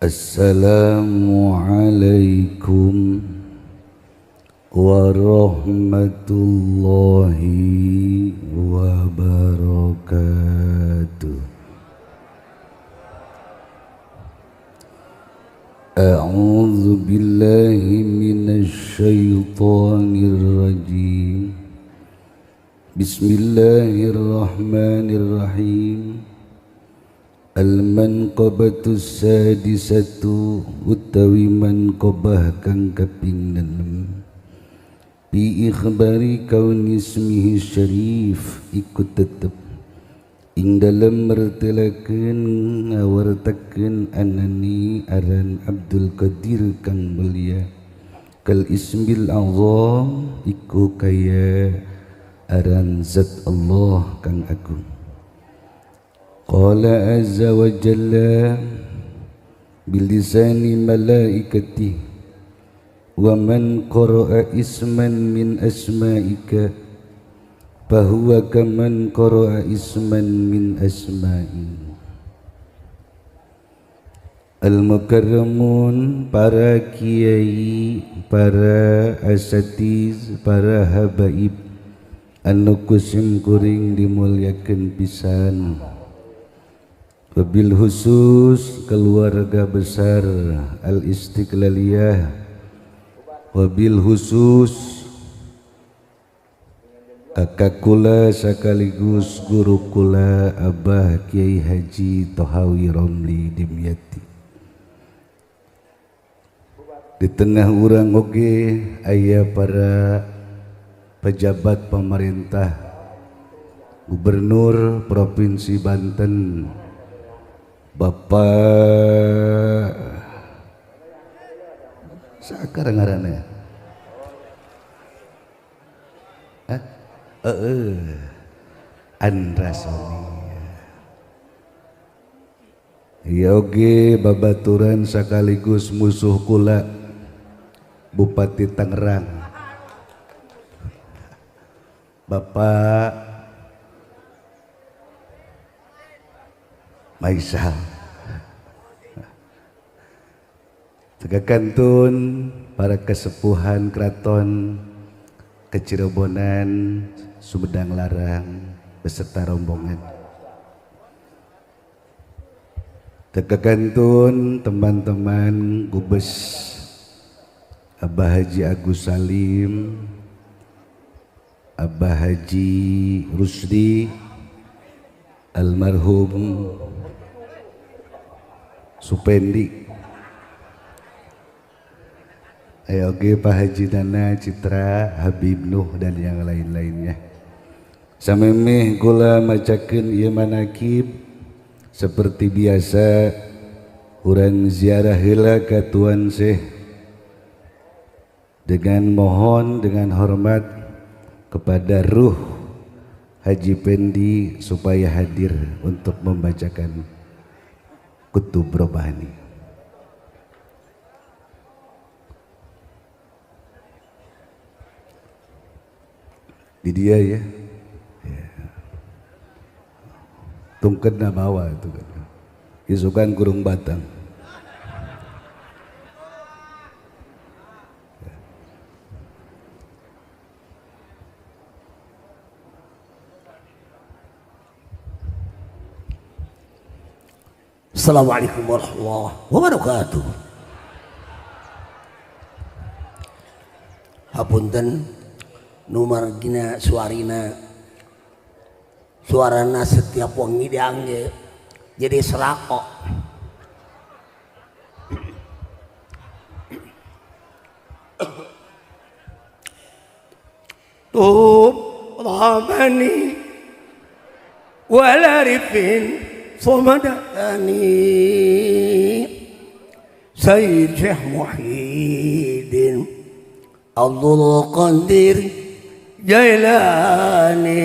Assalamualaikum warahmatullahi wabarakatuh. A'udzu billahi minasy syaithanir rajim. Bismillahirrahmanirrahim. Al-manqabatu sadisatu utawi manqabah kang kaping 6 bi ikhbari kauni ismihi syarif iku tetep ing dalem mertelakeun ngawartakeun anani aran Abdul Qadir kang mulia kal ismil azam iku kaya aran zat Allah kang agung. Qala azza wa jalla bilisani malaikati wa man qara'a isman min asma'ika fahuwa kaman qara'a isman min asma'i. Al-mukarramun, para kiai, para asatiz, para habaib anu kusim kuring dimuliakeun pisan. Wabil khusus keluarga besar Al-Istiqlaliyah, wabil khusus kakak kula sekaligus guru kula Abah Kiai Haji Tohawi Romli Dimyati. Di tengah urang oge aya para pejabat pemerintah, Gubernur Provinsi Banten Bapak sakar ngaranna hah Andra Soni. Ya oge babaturan sekaligus musuh kula Bupati Tangerang Bapak Maisal. Tegakantun para kesepuhan keraton Kecirebonan Sumedang Larang beserta rombongan. Tegakantun teman-teman Gubes Abah Haji Agus Salim, Abah Haji Rusdi, almarhum Supendi. Ayo oke Pak Haji Nana, Citra, Habib Nuh dan yang lain-lainnya. Samemeh kula macakeun ieu manakib seperti biasa urang ziarah heula ka Tuan Syekh dengan mohon dengan hormat kepada ruh Haji Pendi supaya hadir untuk membacakan Kutub Robbani. Di dia ya, ya. Tungketna bawa itu kan. Isukan kurung batang. Assalamualaikum warahmatullahi wabarakatuh. Hapunten numargina suarina suarana setiap wengi diangge jadi serako. Tub ramani wala rifin صمداني سيد شيخ محي الدين عبد القادر جيلاني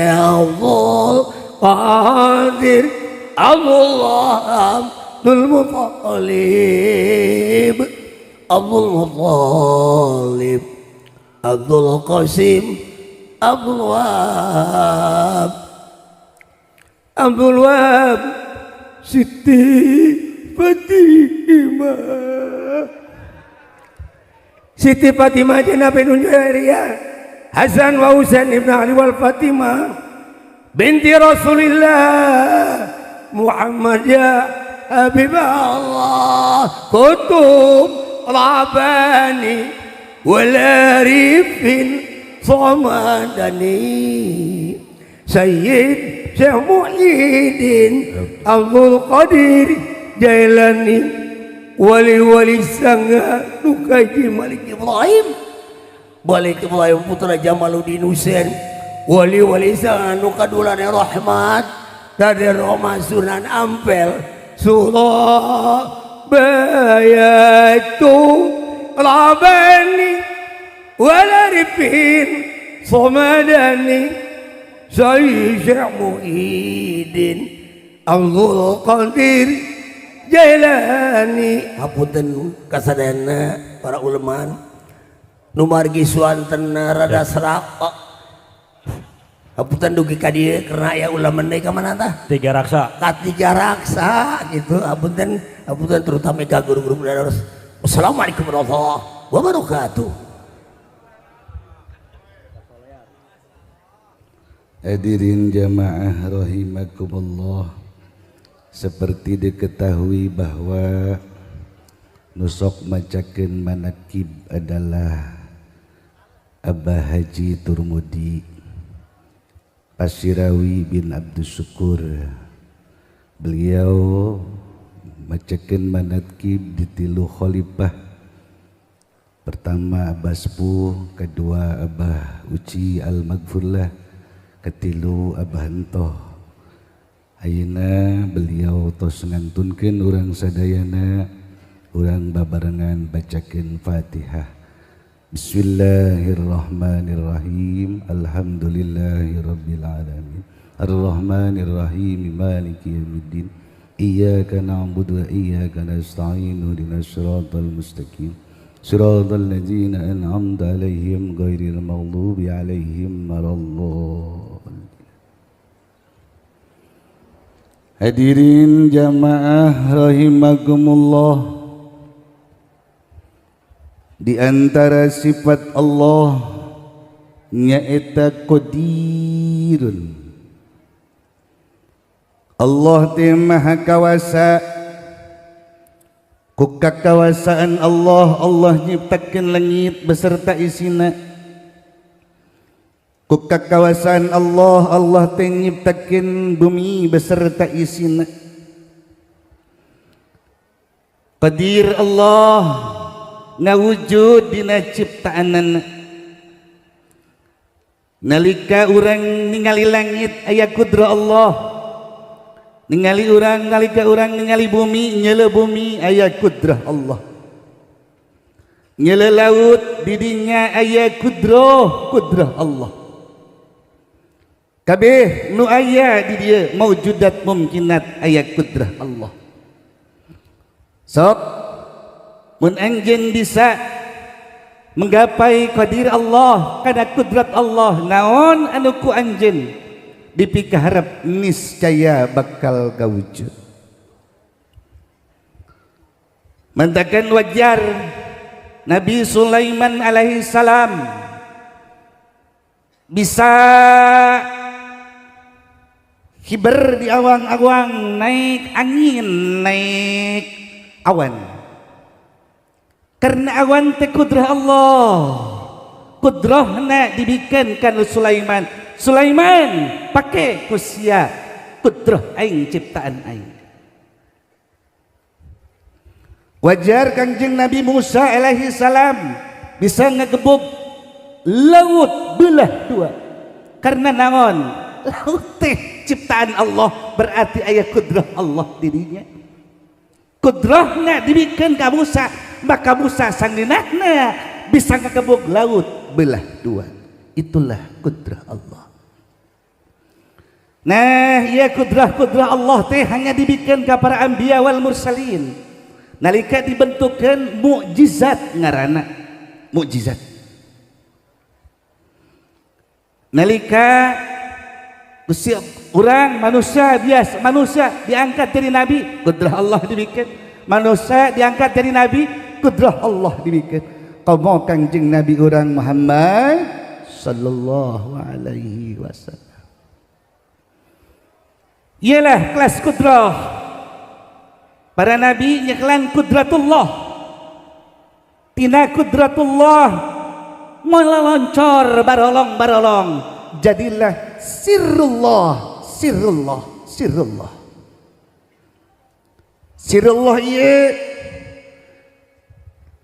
عبد القادر عبد الله عبد المطلب عبد المطلب عبد القاسم عبد الوهاب عبد الوهاب Siti Fatimah Siti Fatimah Jenab bin Juwairiyah Hasan wa Husain ibn Ali wal Fatimah binti Rasulillah Muhammad ya Habib Allah kutub Rabbani walarifin Samadani Sayyid Syekh Muhyiddin Abdul Qadir Jailani wali-wali sanga Nukaji Malik Ibrahim Malik Ibrahim Putra Jamaluddin Husain wali-wali sanga Nukadulane Rahmat Raden Roma Sunan Ampel Surabaya tu Rabani walarifin Samadani Sayyid Syekh Muhyiddin Abdul Qadir Jailani. Hapunten kasadayana para ulama nu margi suantenna rada serak. Hapunten dugi ka dieu karena aya ulama deui ka mana tah? Tiga raksa. Ka tiga raksa gitu. Hapunten, hapunten terutama ka guru-guru harus. Wassalamualaikum warahmatullahi wabarakatuh. Hadirin jamaah rahimakumullah, seperti diketahui bahwa nusok macakeun manakib adalah Abah Haji Turmudi Pasirawi bin Abdus Syukur. Beliau macakeun manakib di tilu khalifah. Pertama Abah Sepuh, kedua Abah Uci Al-Maghfurlah, ketilu Abah Entoh. Ayeuna beliau tos ngantunkeun urang sadayana, urang babarengan bacakeun Fatihah. Bismillahirrahmanirrahim. Alhamdulillahirabbil alamin. Arrahmanirrahim. Maliki yaumiddin. Iyyaka na'budu wa iyyaka nasta'in. Ihdinas siratal mustaqim. Siratal ladzina an'amta 'alaihim ghairil maghdubi 'alaihim waladdallin. Hadirin jamaah rahimakumullah, di antara sifat Allah nyaeta qadirun. Allah teh maha kawasa. Ku kakawasaan Allah, Allah nyiptakeun langit beserta isina. Ku kakawasaan Allah, Allah teh nyiptakeun bumi beserta isina. Qadir Allah ngawujud dina ciptaanana. Nalika urang ningali langit aya kudrah Allah. Ningali urang, nalika urang ningali bumi, nyele bumi aya kudrah Allah. Nyele laut didinya aya kudrah, kudrah Allah. Kabeh nu aya di dieu maujudat mumkinat aya kudrah Allah. Sok mun anjeun bisa menggapai qadir Allah kana kudrat Allah, naon anu ku anjeun dipikaharep niscaya bakal kawujud. Mantakan wajar Nabi Sulaiman alaihi salam bisa hiber di awang-awang, naik angin, naik awan. Karena awan teh kudrah Allah. Kudrahna dibikin kan Sulaiman. Sulaiman pakai kusia kudrah aing ciptaan aing. Wajar Kangjeng Nabi Musa alaihi salam bisa ngegebuk laut belah dua. Karena naon? Laut teh ciptaan Allah, berarti aya kudrah Allah dirinya. Kudrahna dibikin ka Musa, maka Musa sangninahna bisa ngegebuk laut belah dua. Itulah kudrah Allah. Nah, ya kudrah-kudrah Allah teh hanya dibikin ka para anbiya wal mursalin. Nalika dibentukkan mukjizat ngaranna, mukjizat. Nalika urang manusia biasa, manusia diangkat jadi nabi, kudrah Allah dibikin. Manusia diangkat jadi nabi, kudrah Allah dibikeun. Komo Kangjeng Nabi urang Muhammad sallallahu alaihi wasallam. Ialah kelas kudrah. Para nabi nyekelan kudratullah. Tina kudratullah meloncor barolong-barolong, jadilah sirrullah, sirrullah, sirrullah. Sirrullah ieu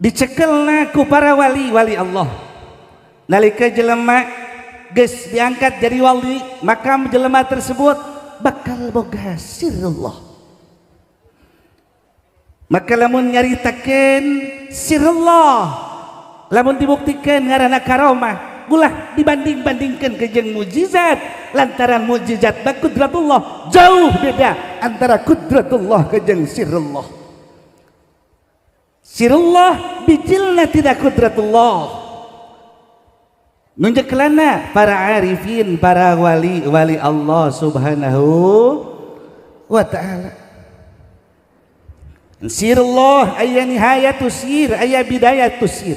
dicekelna ku para wali-wali Allah. Nalika jelema geus diangkat jadi wali, maka jelema tersebut bakal boga sirrullah. Maka lamun nyaritakeun sirrullah, lamun dibuktikan ngaranna karomah, ulah dibanding-bandingkan ke jeung mujizat, lantaran mujizat bak kudratullah jauh beda antara kudratullah ke jeung sirrullah. Sirrullah bijilna tidak kudratullah. Nunjeklana para arifin, para wali-wali Allah subhanahu wa ta'ala. Sirrullah aya nihayatu sir, aya bidayatu sir,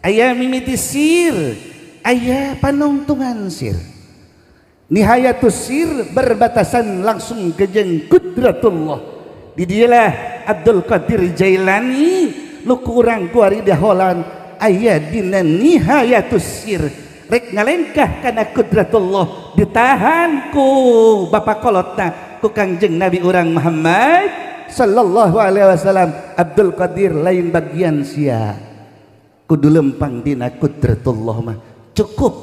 aya mimiti sir, aya panungtungan sir. Nihayatu sir berbatasan langsung ke jeung kudratullah. Di dialah Abdul Qadir Jailani nu kurang kuari daholan aya dina nihayatu sir, rek ngalengkah kana kudratullah ditahan ku bapak kolotna ku Kangjeng Nabi urang Muhammad sallallahu alaihi wasallam. Abdul Qadir lain bagian sia, kudu lempang dina kudratullah mah, cukup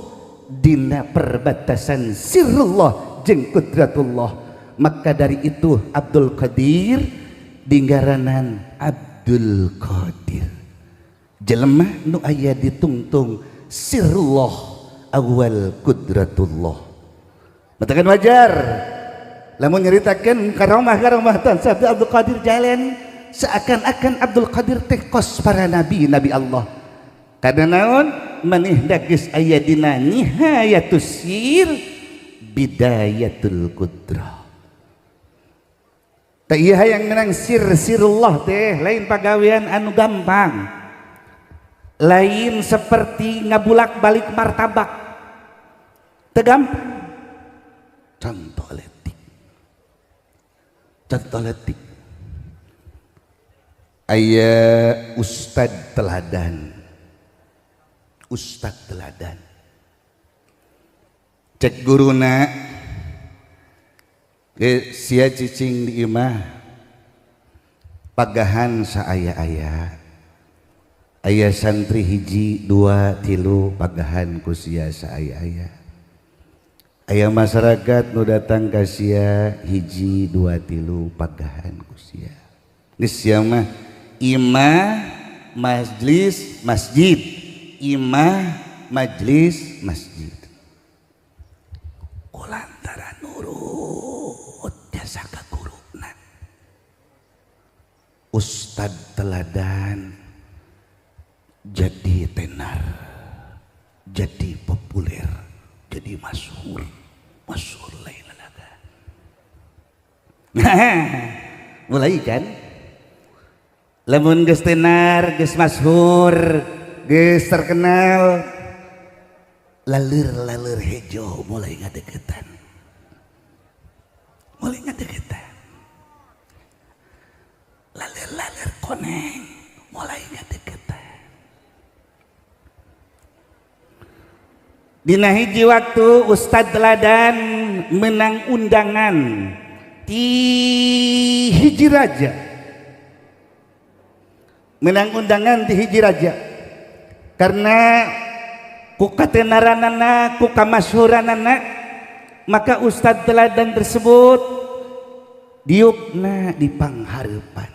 dina perbatasan sirrullah jeung kudratullah. Maka dari itu Abdul Qadir dinggaranan Abdul Qadir, jelema nu aya ditungtung sirrullah awal kudratullah. Matakan wajar lamun nyaritakeun karomah-karomah tan Abdul Qadir Jailani, seakan-akan Abdul Qadir teh kos para nabi nabi Allah. Karena naon maneh geus aya dina nihayatus sir bidayatul qudrah. Teh ieu hayang menang sir sirullah teh lain pagawean anu gampang, lain seperti ngabulak-balik martabak, teu gampang. Contoh letik, contoh letik, aya ustad teladan, ustad teladan, cek guruna sia cicing di imah pagahan saaya-aya, aya santri hiji dua tilu pagahan ku sia saaya-aya, aya masyarakat nu datang ka sia hiji dua tilu pagahan ku sia. Geus sia mah imah majlis masjid, imah majlis masjid. Kulantaran nurut jasa ka guruna, ustad teladan jadi tenar, jadi populer, jadi masyhur, masyhur lain lalaga. Mulai kan lamun geus tenar, geus masyhur, geus terkenal, laleur-laleur hejo mulai ngadeketan, mulai ngadeketan, laleur-laleur koneng mulai ngadeketan. Dina hiji waktu ustad teladan menang undangan ti hiji raja, menang undangan di hiji raja, karena ku katenaranana, ku kamasyhuranana, maka ustad teladan tersebut diukna di panghareupan,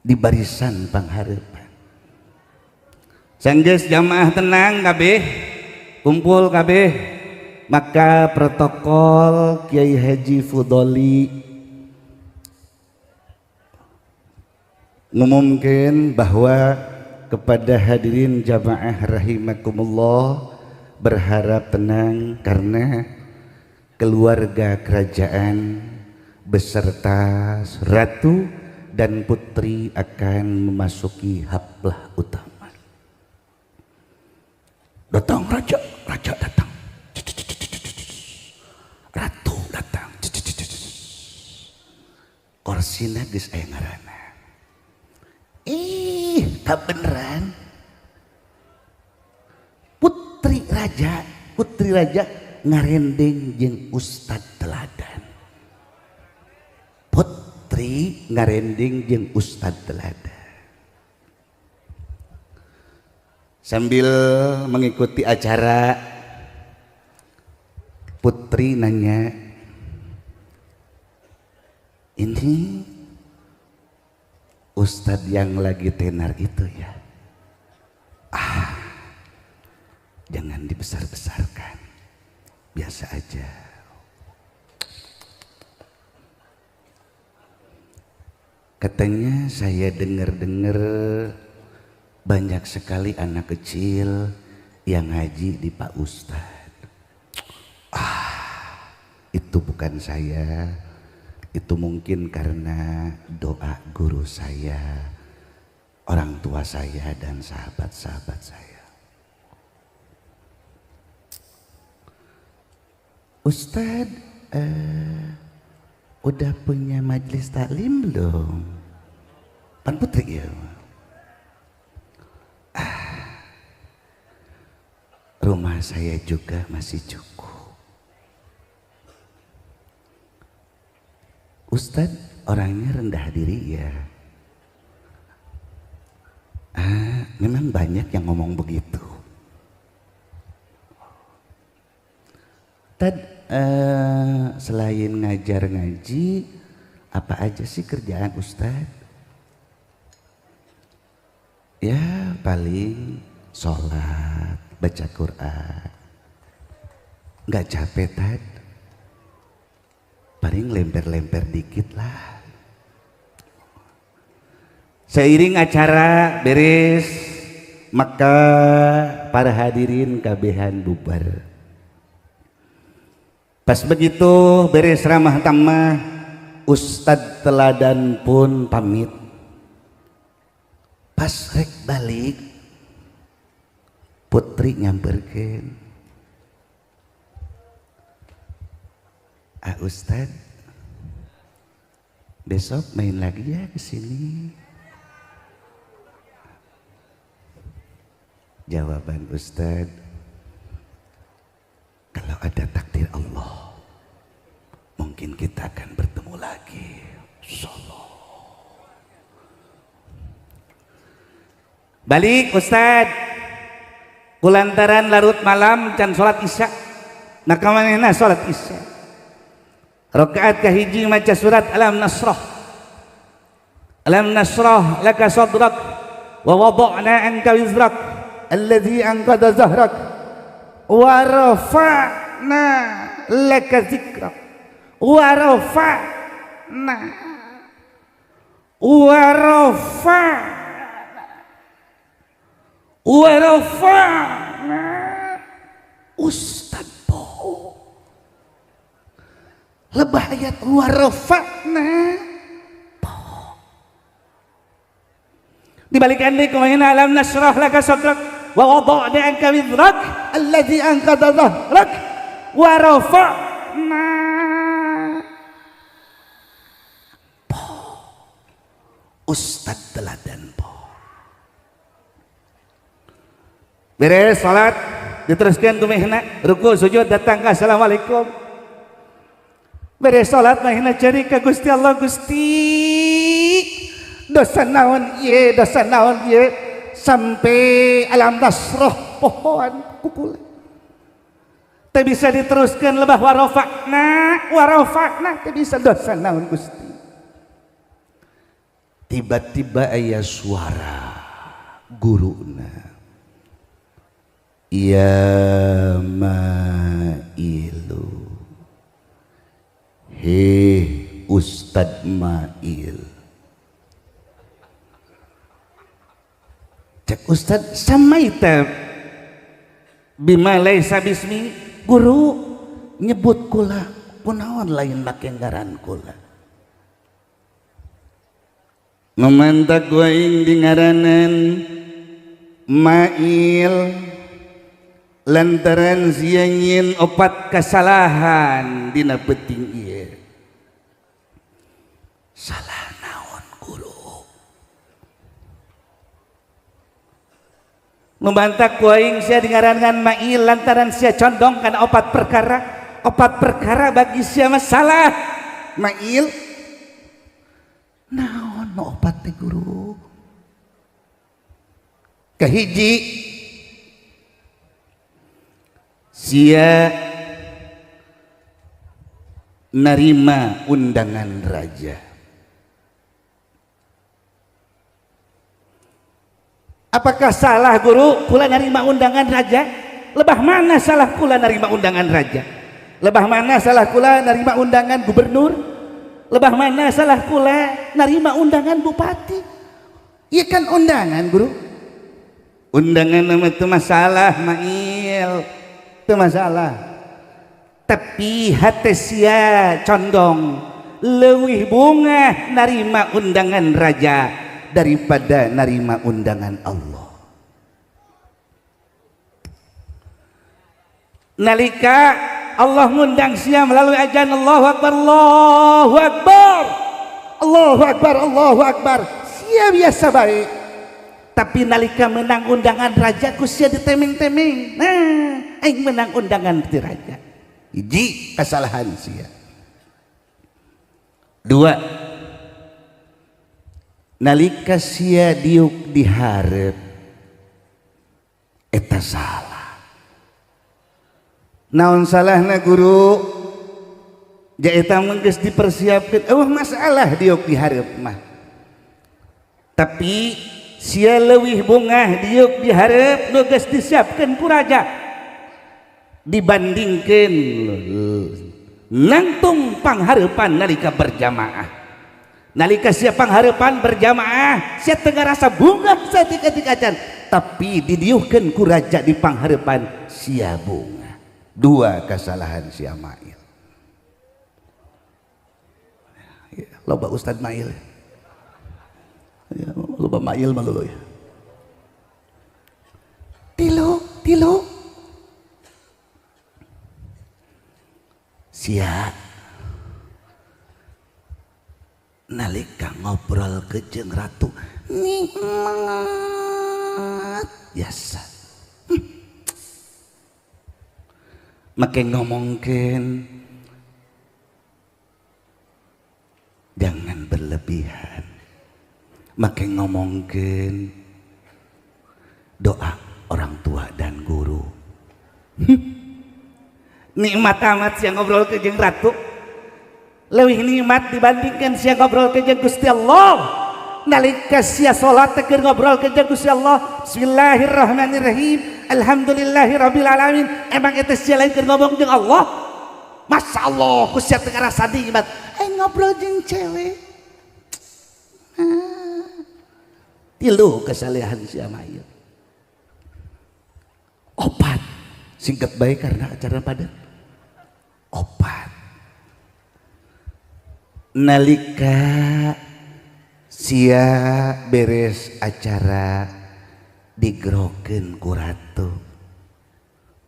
di barisan panghareupan. Sanggeus jamaah tenang kabeh, kumpul kabeh, maka protokol Kiai Haji Fudoli ngumumkeun bahwa kepada hadirin jamaah rahimakumullah, berharap tenang karena keluarga kerajaan beserta ratu dan putri akan memasuki haflah utama. Datang raja, raja datang. Ratu datang. Korsina geus aya ngaranna. Ih, kabeneran. Putri raja ngarendeng jeung ustad teladan. Putri ngarendeng jeung ustad teladan. Sambil mengikuti acara, putri nanya, ini ustad yang lagi tenar itu ya? Ah, jangan dibesar-besarkan, biasa aja. Katanya saya dengar-dengar banyak sekali anak kecil yang ngaji di Pak Ustad. Ah, itu bukan saya, itu mungkin karena doa guru saya, orang tua saya, dan sahabat-sahabat saya. Ustad, udah punya majelis taklim belum? Pan putri ya. Ah, rumah saya juga masih cukup. Ustad orangnya rendah diri ya. Ah, memang banyak yang ngomong begitu. Tad, selain ngajar ngaji, apa aja sih kerjaan Ustad? Ya paling sholat, baca Quran. Nggak capek Tad? Paling lemper-lemper dikit lah. Seiring acara beres, maka para hadirin kabehan bubar. Pas begitu beres ramah tamah, Ustadz teladan pun pamit. Pas rek balik, putri nyamperkeun, ah Ustadz, besok main lagi ya ke sini. Jawaban Ustadz, kalau ada takdir Allah, mungkin kita akan bertemu lagi. Insyaallah. Balik Ustadz, kulantaran larut malam can sholat isya. Nah kamanehna sholat isya. Rakaat kahiji maca surat Alam Nasrah. Alam nasrah laka sadrak wa wada'na anka wizrak alladzi anqadha zahrak wa rafa'na laka zikrak wa rafa'na wa rafa'na wa rafa'na. Ustad po lebah ayat wa rafa'na po dibalikan deui kumaha alam nasrah laka sadrak wa wada'na anka wizrak alladzi anqadha dhahrak wa rafa'na po. Ustad teladan po. Beres salat diteruskan kumehna ruku sujud datang ka assalamualaikum. Beres salat mahna cari ka Gusti Allah, Gusti dosa naon ieu, dosa naon ieu, sampai alam nasroh pohoan kukul teu bisa diteruskan lebah warafa'na warafa'na teu bisa, dosa naon Gusti. Tiba-tiba aya suara guruna, ya Mailu, heh Ustad Mail. Cek Ustad samaita bima laisa bismi, guru nyebut kula kunaon lain make ngaran kula. Memantak waing di ngaranan Mail lantaran sia nyieun opat kasalahan dina peuting ieu. Salah naon guru? Membantak waing sia di ngaranan Mail lantaran sia condong kana opat perkara. Opat perkara bagi sia masalah. Mail naon nu opat teh guru? Kahiji, sia narima undangan raja. Apakah salah guru kula narima undangan raja? Lebah mana salah kula narima undangan raja? Lebah mana salah kula narima undangan gubernur? Lebah mana salah kula narima undangan bupati? Iya kan undangan guru? Undangan nama itu masalah Mail, itu masalah. Tapi hati sia condong leuwih bunga narima undangan raja daripada narima undangan Allah. Nalika Allah ngundang sia melalui ajan Allahu Akbar, Allahu Akbar, Allahu Akbar, Allahu Akbar, sia biasa baik. Tapi nalika menang undangan raja ku sia ditemeng-temeng. Nah, aing menang undangan ti raja. Hiji kesalahan sia. Dua, nalika sia diuk diharep eta salah. Naon salahna guru? Ja eta mah geus dipersiapkeun, eueuh masalah diuk diharep mah. Tapi sia leuwih bungah diuk diharep nu geus disiapkeun ku raja dibandingkeun nangtung panghareupan nalika berjamaah. Nalika sia panghareupan berjamaah sia teu ngarasa bungah saeutik-eutik acan, tapi didiuhkeun ku raja di panghareupan sia bungah. Dua kesalahan sia Mail. Ya, loba Ustad Mail. Ya, loba Mail mah luluy. Tilu, tilu. Sia nalika ngobrol ke jeung ratu nikmat biasa. Make ngomongkeun jangan berlebihan. Make ngomongkeun doa orang tua dan guru. Nikmat amat sia ngobrol ke jeung ratu. Leuwih nikmat dibandingkan sia ngobrol ke jeung Gusti Allah. Nalika sia salat teh keur ngobrol ke jeung Gusti Allah. Bismillahirrahmanirrahim. Alhamdulillahirabbil alamin. Emang eta sia lain keur ngomong jeung Allah? Masya Allah, ku sia teu ngarasa nikmat. Aing ngobrol jeung cewek. Tilu kesalehan sia Mail. Opat. Singkat baik karena acara padat. Opat. Nalika sia beres acara digerokeun ku ratu.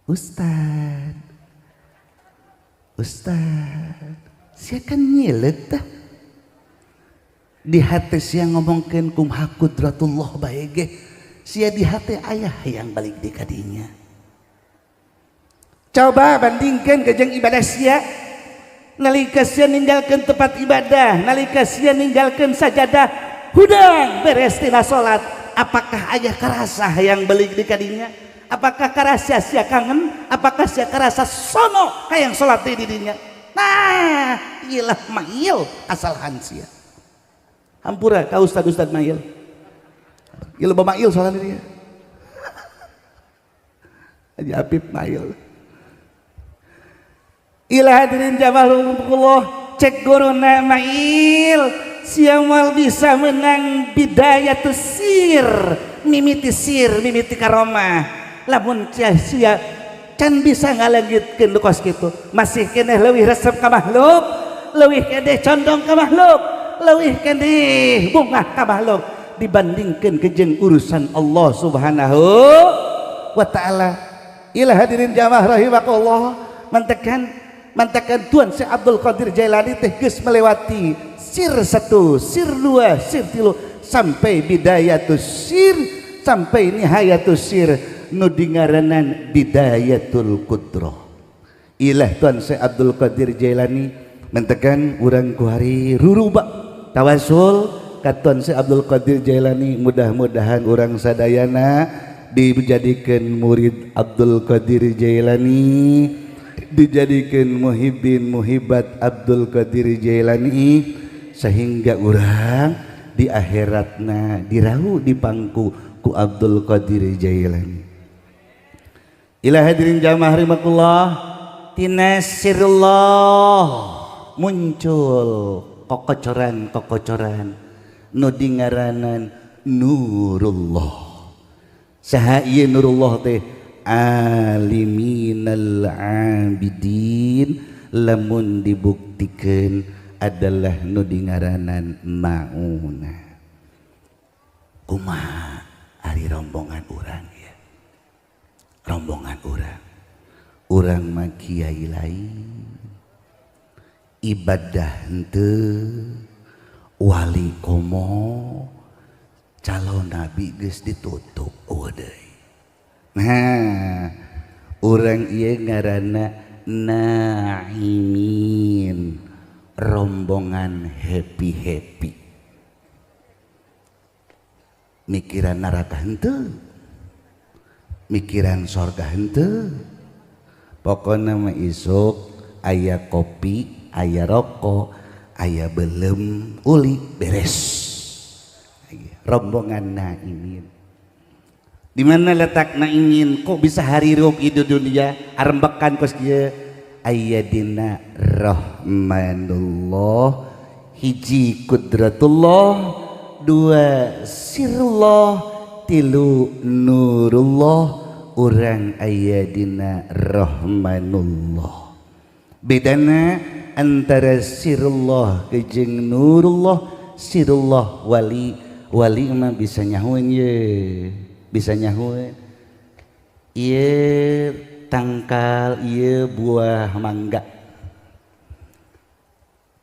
Ustad, Ustad, sia kan nyilet tah. Di hati sia ngomongkeun kumaha kudratullah bae ge. Sia di hati ayah yang balik di kadinya. Coba bandingkan ke jeung ibadah sia. Nalika sia ninggalkeun tempat ibadah, nalika sia ninggalkeun sajadah, hudang beres tina salat, apakah ayah karasa yang balik di kadinya? Apakah karasa sia kangen? Apakah sia karasa sono hayang salat di didinya? Nah, ilah Mail asalahan sia. Hampura ka ustad-ustad Mail. Ieu loba Mail salat di dieu. Haji Apip Mail. Ilah hadirin jamaah rahimakumullah, cek guruna Mail sia moal bisa menang bidayatus sir, mimiti sir, mimiti karomah. Lamun sia can bisa ngalengitkeun nu kos kitu, masih keneh leuwih resep ka makhluk, leuwih keneh condong ka makhluk. leuwih keneh bungah ka makhluk dibandingkeun jeung urusan Allah Subhanahu wa taala. Ila hadirin jamaah rahimakumullah, mantekan Tuan Syekh Abdul Qadir Jailani teh geus melewati sir 1, sir 2, sir 3 sampai bidayatus sir, sampai nihayatus sir nu dingaranan bidayatul qudrah. Ilah Tuan Syekh Abdul Qadir Jailani mentekan urang ku hari ruruba tawasul ka Tuan Syekh Abdul Qadir Jailani, mudah-mudahan urang sadayana dijadikan murid Abdul Qadir Jailani, dijadikan muhibbin muhibbat Abdul Qadir Jailani, sehingga urang di akhiratna dirahu dipangku ku Abdul Qadir Jailani. Ila hadirin jamaah rahimakumullah, tina sirullah muncul kokocoran-kokocoran nu dingaranan nurullah. Saha ieu nurullah teh? Aliminal abidin, lamun dibuktikeun adalah nu dingaranan mauna. Kumaha ari rombongan urang ya? Rombongan urang mah kiai lain, ibadah henteu, wali komo, calon nabi geus ditutup eueuh deui. Nah, urang ieu ngaranna naimin, rombongan happy-happy. Mikiran neraka henteu, mikiran sorga henteu. Pokona mah isuk aya kopi, aya rokok, aya belem uli beres. Rombongan naimin. Di mana letak naimin? Kok bisa harirup di dunia arembekan kos kieu? Aya dina rahmanullah, hiji kudratullah, dua sirullah, tilu nurullah. Urang aya dina rahmanullah. Bedana antara sirullah jeung nurullah, sirullah wali, wali mah bisa nyahueun ye, bisa nyahueun ieu tangkal, ieu buah mangga,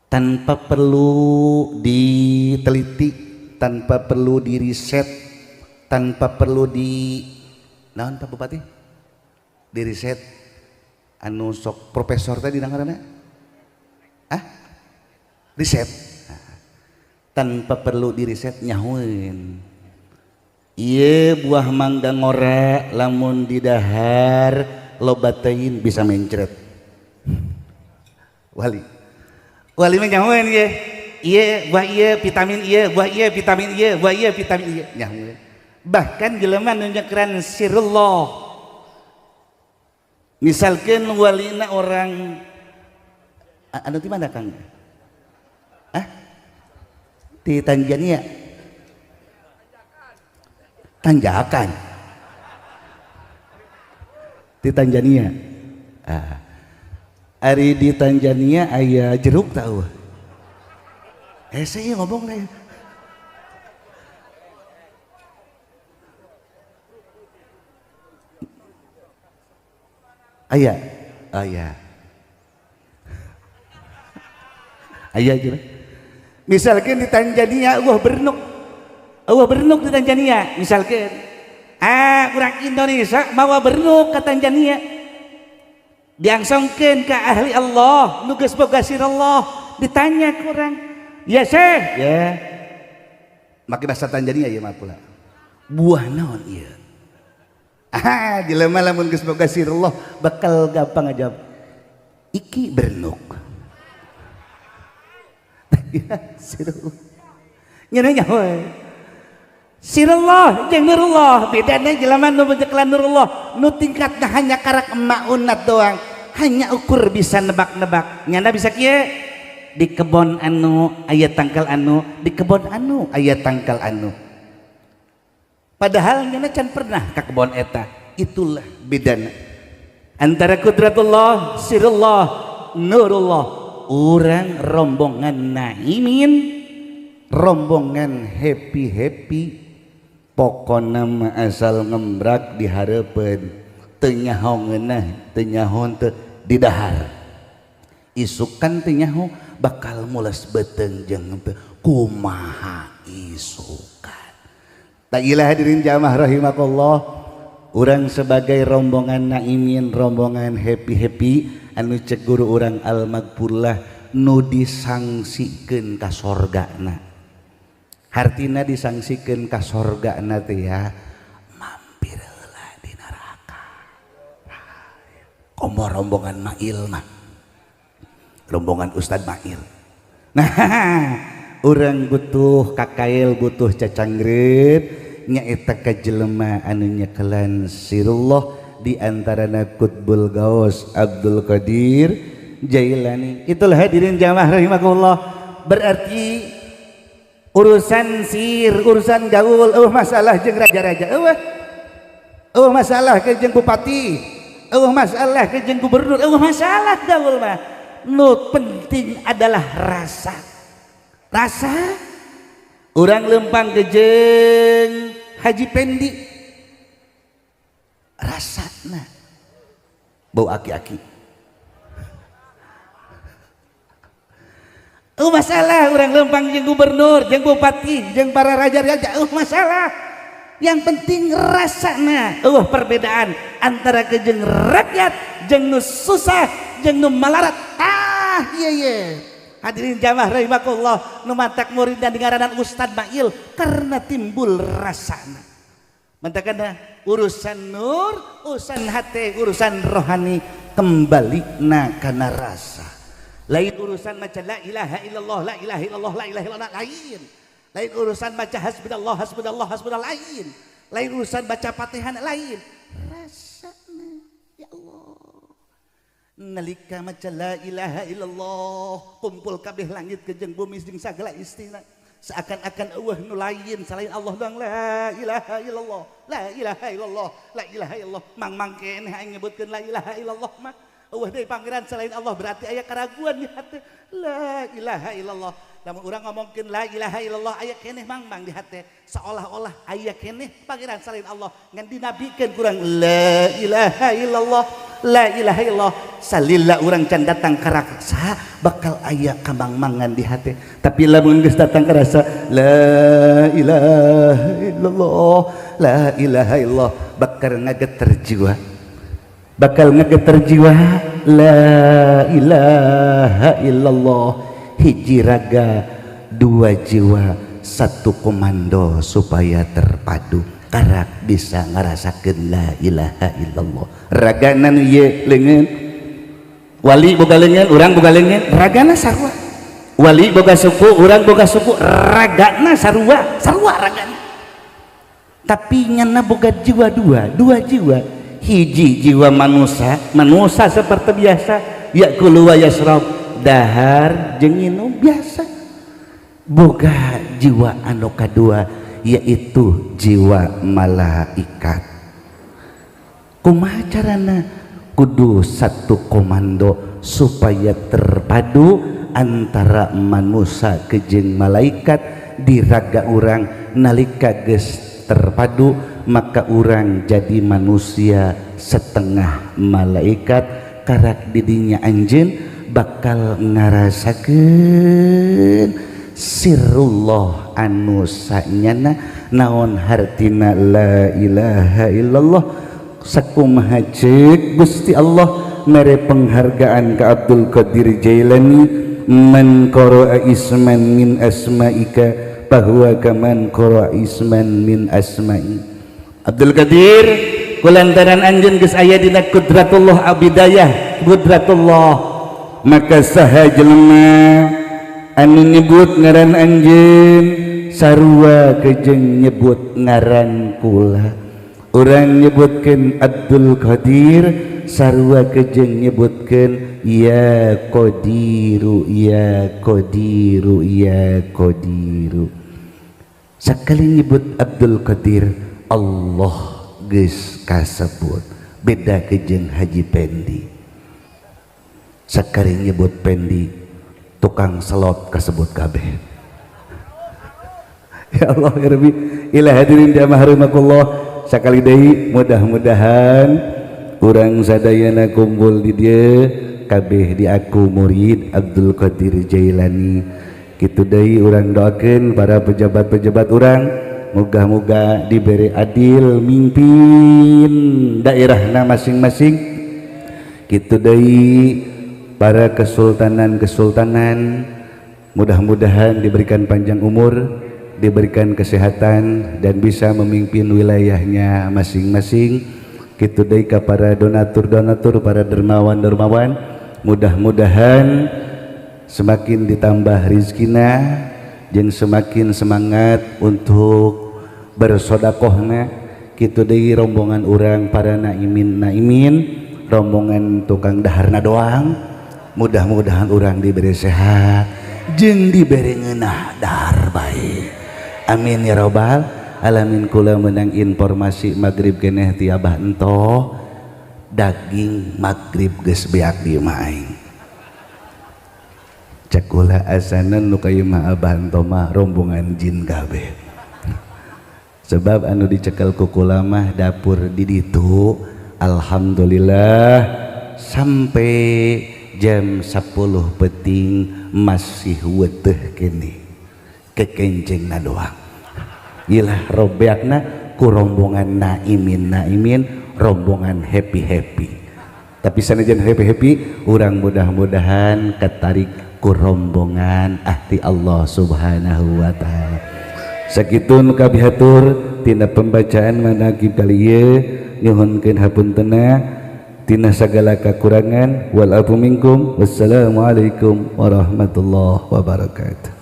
tanpa perlu diteliti, tanpa perlu diriset, tanpa perlu di naon Pak Bupati? Diriset anu sok profesor tadi ngaranna? Ah? Riset. Nah, tanpa perlu diriset nyahueun. Ieu buah mangga ngora lamun didahar loba teuing bisa mencret. Wali. Wali mah nyahueun ieu. Ieu buah ieu vitamin ieu, buah ieu vitamin ieu, buah ieu vitamin ieu nyahueun. Bahkan jelema nu nyekeran sirullah. Misalkan walina orang anu di mana Kang? Ah? Di Tanzania. Tanjakan. Di Tanzania. Ah. Ari di Tanzania aya jeruk tahu. Saya ngomong lah. Aya, aya. Aya jeruk. Misalkan di Tanzania eueuh bernuk. Eueuh bernuk di Tanzania, misalkan. Ah, urang Indonesia mawa bernuk ke Tanzania. Diangsongkeun ka ahli Allah, nu geus boga sirullah, ditanya ku urang, "Ya Syekh, ya." Make bahasa Tanzania ieu mah pula. Buah naon ieu? Ah, jelema lamun geus boga sirullah bakal gampang ngajawab. Iki bernuk. Ya, sirullah. Nyeuna nyaho. Sirullah jeung nurullah bedana jelema nu mencekelan nurullah nu tingkatna hanya karak maunat doang, hanya ukur bisa nebak-nebak. Nyana bisa kieu di kebon anu aya tangkal anu, di kebon anu aya tangkal anu. Padahal nyana can pernah ka kebon eta. Itulah bedana antara kudratullah, sirullah, nurullah. Urang rombongan naimin Rombongan happy-happy pokona mah asal ngembrak dihareupeun teu nyaho ngeunah teu nyaho teu didahar isukan teu nyaho bakal mules beuteung jeung teu kumaha isukan. Ta'ilah hadirin jamaah rahimakumullah, urang sebagai rombongan naimin, rombongan happy-happy anu cek guru urang al-magfurlah nu disangsikeun ka sorgana. Hartina disangsikeun ka sorgana teh ya mampir heula di neraka. Komo rombongan Mail mah, rombongan Ustad Mail. Nah, urang butuh kakail, butuh cacanggreut nyaeta ka jelema anu nyekelan sirullah di antarana Qutbul Gaus Abdul Qadir Jailani. Itulah hadirin jamaah rahimakumullah. Berarti urusan sir, urusan gaul, eueuh masalah jeung raja-raja, eueuh masalah ke jeung bupati, eueuh masalah ke jeung gubernur, eueuh masalah gaul mah. Nu penting adalah rasa. Rasa urang lempang ke jeung Haji Pendi, rasana bau aki-aki. Oh masalah orang lempang jeung gubernur, jeung bupati, jeung para raja-raja, oh masalah. Yang penting rasana. Oh perbedaan antara kejeng rakyat, jeung nu susah, jeung nu malarat. Ah iya iya. Hadirin jamaah rahimakumullah, nu matak murid dan dingaranan Ustad Mail karena timbul rasana. Mantakana urusan nur, urusan hati, urusan rohani kembali na kana rasa. Lain urusan maca la ilaha illallah, la ilaha illallah, la ilaha illallah, lain. Lain urusan baca hasbunallah, hasbunallah, hasbunallah, lain. Lain urusan baca Fatihah, lain. Rasana ya Allah. Nalika maca la ilaha illallah, kumpul kabeh langit kejeng bumi jeung sagala istina. Seakan-akan eueuh nu lain selain Allah doang la ilaha illallah, la ilaha illallah, la ilaha illallah. Mang-mang keneh aing nyebutkeun la ilaha illallah mah. Eueuh deui pangeran selain Allah berarti aya keraguan di hati. La ilaha illallah. Lamun urang ngomongkeun la ilaha illallah aya keneh mang-mang di hati. Seolah-olah aya keneh pangeran selain Allah. Ngan dinabikeun kurang la ilaha illallah, la ilaha illallah. Salila urang can datang karasa bakal aya kamang-mangan di hati. Tapi lamun geus datang karasa la ilaha illallah, la ilaha illallah bakal ngageter jiwa. Bakal ngegeter jiwa la ilaha illallah. Hiji raga dua jiwa satu komando supaya terpadu karak bisa ngarasakeun la ilaha illallah. Ragana nu ieu leungeun wali boga leungeun, urang boga leungeun, ragana sarua. Wali boga suku, urang boga suku, ragana sarua, sarua ragana. Tapi nyana boga jiwa dua, dua jiwa. Hiji jiwa manusia, manusia seperti biasa, yakulu wa yasrab, dahar jeung nginum biasa. Boga jiwa anu kadua yaitu jiwa malaikat. Kumaha carana? Kudu satu komando supaya terpadu antara manusia kejeng malaikat di raga urang. Nalika geus terpadu maka urang jadi manusia setengah malaikat. Karak didinya anjeun bakal ngarasakeun sirullah anu sanyana naon hartina la ilaha illallah. Sakumaha ceuk Gusti Allah mere penghargaan ka Abdul Qadir Jailani, man qara'a isman min asma'ika bahwa kaman qara'a isman min asma'i. Abdul Qadir kulantaran anjeun geus aya dina qudratullah abidayah qudratullah, maka saha jelema anu nyebut ngaran anjeun sarua kejeng nyebut ngaran kula. Urang nyebutkeun Abdul Qadir sarua kejeng nyebutkeun ya Qadiru, ya Qadiru, ya Qadiru. Sakali nyebut Abdul Qadir Allah geus kasebut. Beda kejeng Haji Pendi. Sakali nyebut Pendi tukang selot kasebut kabeh. Ya Allah ya Rabbi. Ila hadirin jamaah rahimakumullah, sakali deui mudah-mudahan urang sadayana kumpul di dieu kabeh diaku murid Abdul Qadir Jailani. Kitu deui urang doakeun para pejabat-pejabat urang, moga-moga diberi adil mimpin daerahna masing-masing. Kitu deui para kesultanan-kesultanan, mudah-mudahan diberikan panjang umur, diberikan kesehatan dan bisa memimpin wilayahnya masing-masing. Kitu deui ka para donatur-donatur, para dermawan-dermawan, mudah-mudahan semakin ditambah rizkina jeung semakin semangat untuk bersodakohna. Kitu deui rombongan urang para naimin naimin, rombongan tukang daharna doang, mudah-mudahan urang diberi sehat jeung diberi ngeunah dahar baik, amin ya robbal alamin. Kula menang informasi maghrib keneh ti Abah entoh, daging maghrib geus beak di imah aing. Cek kula asana nu ka imah Abah entoh mah rombongan jin kabeh, sebab anu dicekel ku kula mah dapur di ditu. Alhamdulillah sampai jam 10 peting masih weteh kene, kekencengna doang. Ilah robeakna ku rombongan naimin naimin, rombongan happy happy. Tapi sanajan happy happy, urang mudah-mudahan ketarik ku rombongan ahli Allah Subhanahu wa Ta'ala. Sakitu nu kabihatur tina pembacaan manaqib kali ieu, nyuhunkeun hapuntena tina sagala kakurangan. Wal afu minkum. Wassalamualaikum warahmatullahi wabarakatuh.